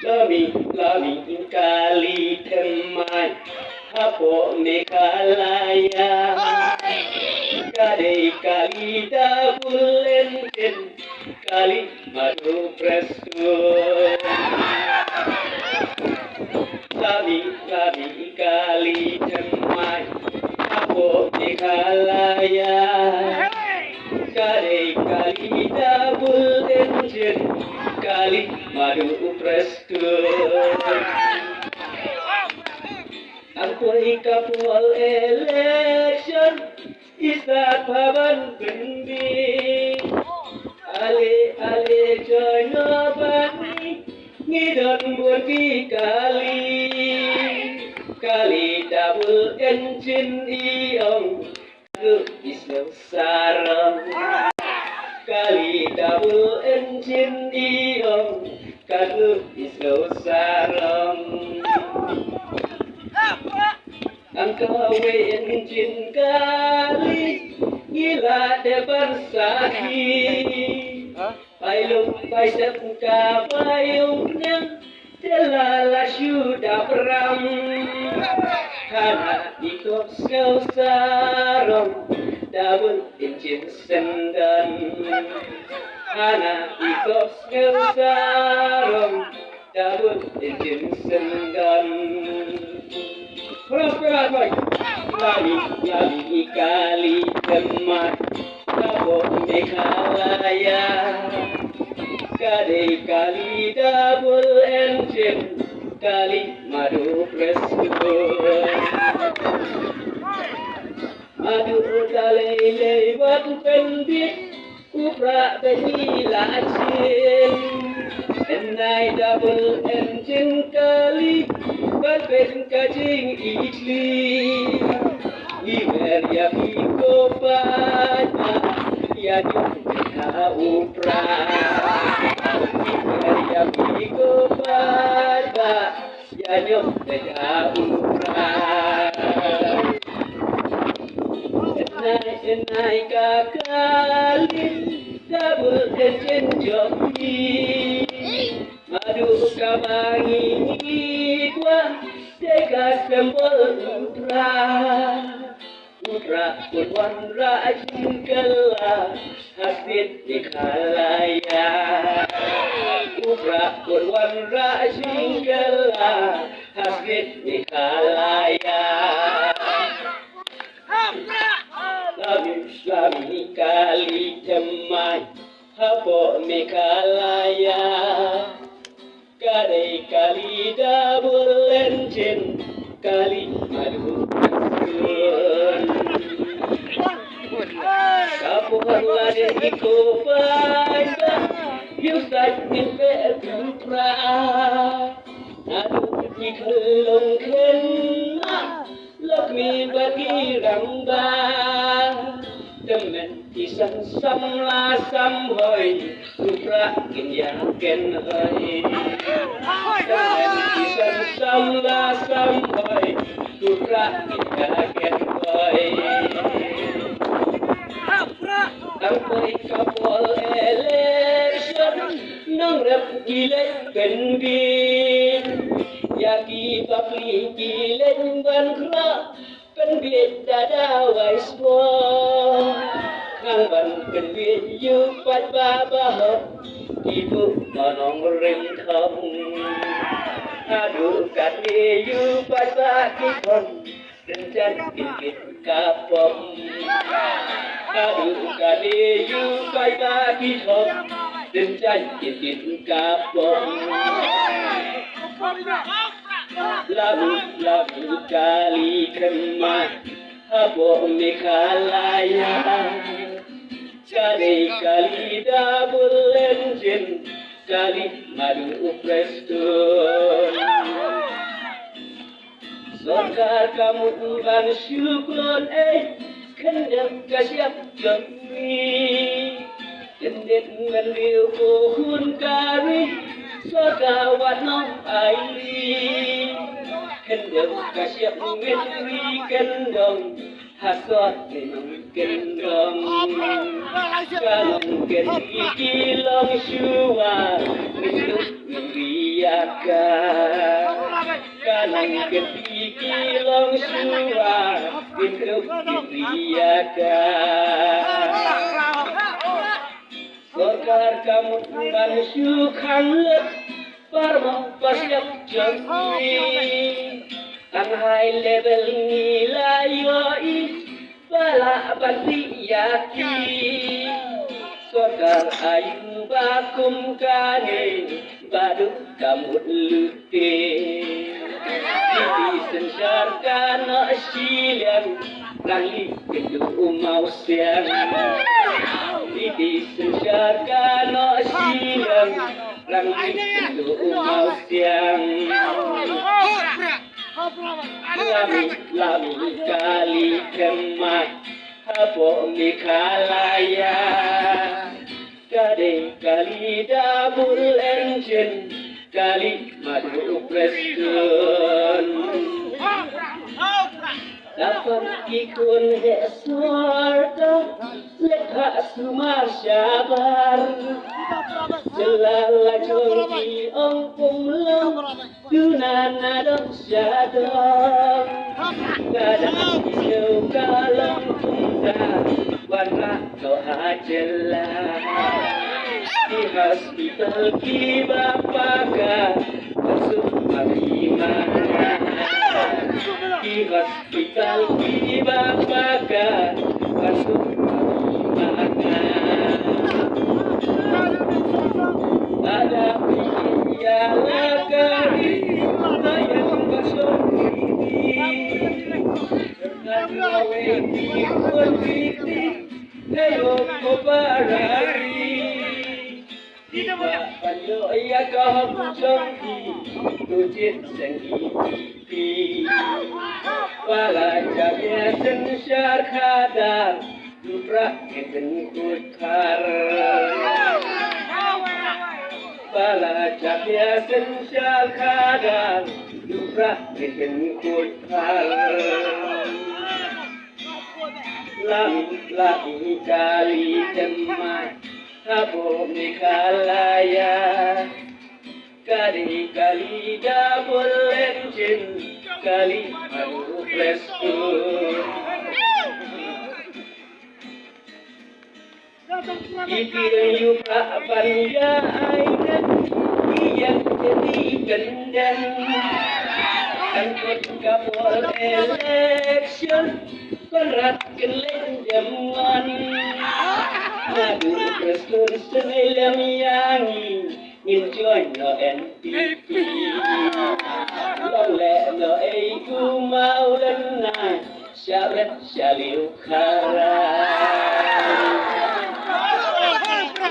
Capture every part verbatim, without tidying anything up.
Lami, lami kali thymmai hapoh Meghalaya. Ka dei kali double engine, kali Madhu Prestone. Lami, lami kali thymmai hapoh Meghalaya. Ka dei kali double engine, kali Madhu Prestone. Hapoi ka por election, i stad bha ban pynbiej. Ale, ale, join noh bad ngi, ngi don bun ki kali. Kali double engine i ong, katno i sngew sarong. Kali double engine i ong, katno i sngew sarong. Ang kawei engine kali, ngi la dep ban sakhi. Bai lum bai sep ka bai umniang, te la la shu dap ram. Hana i kop sngew sarong, double engine syndon. Hana i kop sngew sarong, double engine syndon. Prosper Athoi. Lami, lami kali thymmai hapoh Meghalaya. Ka dei kali double engine, kali Madhu Prestone. Haduh ka lei lei wat pynbiej, u Prah bad ngi la sien. Nai double engine kali, ban pynka jingitli. Ngi wer ïa phi ko paidbah, ïa ngi ha u Prah. Ngi wer ïa phi ko paidbah, ïa ngi bad ha u Prah. Nai, nai ka kali, double engine jong ngi. Haduh kaba ngi ngi kwah, te ka symbol u Prah. U Prah un wanrah jingkylla ha state Meghalaya. U Prah un wanrah jingkylla ha state Meghalaya. Lami, lami kali thymmai hapoh Meghalaya. Ka dei kali double engine, kali Madhu Prestone. Ka por la dei i ko paidbah, ïa u sait ngin peit u Prah. Naduh ki khyllung khynnah, lok mi bad ki rangbah. Tymmen ki san samla samhoi, u Prah kin ïa ken hoi. Tymmen ki san samla samhoi, u Prah kin ïa ken hoi. Tang poi ka por election, nongrep ki leit pynbiej. Ïa ki bapli ki leit ban khroh, pynbiej da dawai spor. Nang ban pynbiej ïa u paidbah bahok, ki buh nongrim thong. Haduh katne ïa u paidbah ki thong, dang jait kin kit ka pom. Haduh katne ïa u paidbah ki thong, dang jait kin kit ka pom. Lamu, lamu kali thymmai hapoh Meghalaya. Ka dei kali double engine, kali Madhu Prestone. Sorkar ka mut ban shu khot ei, khyndew ka shyiap jong ngi. Kyndit mynriew ko khun ka ri, sorkar wat nang aili. Khyndew ka shyiap mynriew kyndong, ha sor ngi nang kyndong. Ka nongkynrih ki long shuwa, mynriew Ïa ka, ka nang kynti ki long shuwa, kin dup kin ïa ka. Sorkar ka mut ban shu khang lut, par mo pas yak jong i. Tang high level ngi la ïohi, ba lah ban pynïaid. Sorkar ayu ba kum kane, ba duk ka mut lute. Iti synshar ka noh shiliang, rangli kynduh u mawsiang. Iti synshar ka noh shiliang, rangli kynduh u mawsiang. Lami, lami kali kynmaw hapoh Meghalaya. Ka dei kali double engine, kali Madu Prestone. Dapat ki khun heh sorkar, leh ha sumar shabar. Jylla la jong ki ong kum long, duna na dong sha dong. Ka dang ki siew ka long kumta, wanrah to ha jylla. Ki hospital kiba paka, ka suk ma ki manga. Ki hospital kiba paka, ka suk ma ki manga. Ada pi ïa la ka ri, ma ïa ka shong ri. Ka ri la wei ki khun ki ti, ne lo ko ba ra ri. Ki ba ban ïoh ïa ka hok jong ki, to jied seng i ti ti. Ba la jam ïa synshar khadar, du prah ki tyngkut khar. Ba la jam ïa synshar khadar, du prah ki tyngkut khar. Lami, lami kali kynmaw hapoh Meghalaya. Ka dei kali double engine, kali Madu Prestone. I tieng ïu ka ban ïa ai den, i ïeng jeti kyndem. Kan kut ka por election, Conrad Kynleit dem ngan. Madu Prestone sngewlem ïa ngi, ngin join noh N P P. Long leh noh ei u Mawlynnai, sha bret sha liew khara.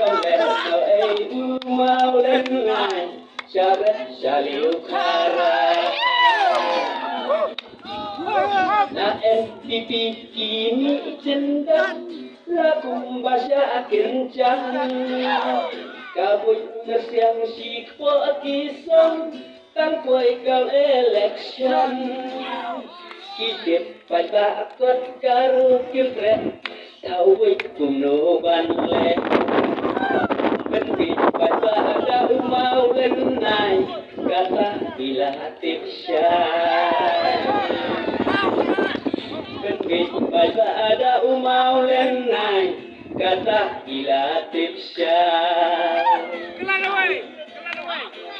Long leh noh ei u Mawlynnai, sha bret sha liew khara. Na N P P ki mih jyndam, la kumba sha kynchan. Ka buit ka siang shi kpoh ki song, tang poi ka election. Ki tip paidbah kot ka ruh ki treh, thaw buit kumno ban leh. Pynbiej paidbah da u Mawlynnai, kata ki la tip shai. Pynbiej paidbah da u Mawlynnai, kata ki la tip shai.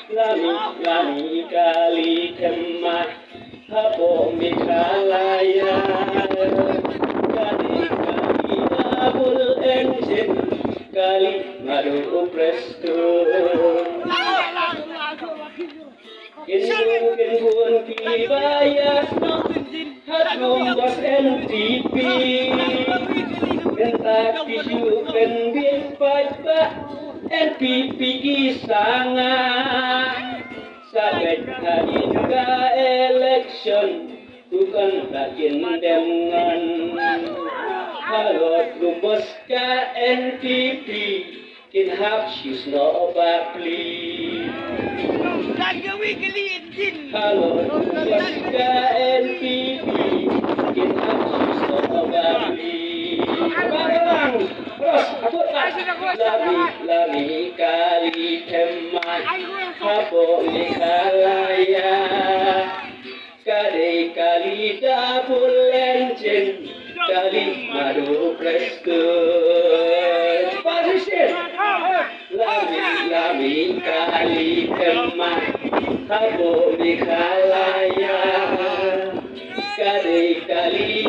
Lami, lami kali kynmaw hapoh Meghalaya. Kali, kali double engine, kali Madu Prestone. Kin bun, kin bun kiba ïasnoh ha Columbus N P P. Mynta ki shu pynbiej paidbah, N P P ki sanga. Sa beit hadien ka election, u Conrad kin dem ngan. Halor Columbus ka N P P, kin hap shu snoh bapli. Halor Columbus ka N P P, kin hap shu snoh bapli. Bang, bang, terus, akut, ah. Lami, lami, kali. Kali Themma hapoh Meghalaya. Ka dei kali double engine, kali Mado Prestone. Position. Lami, lami, Kali Themma hapoh Meghalaya. Ka dei kali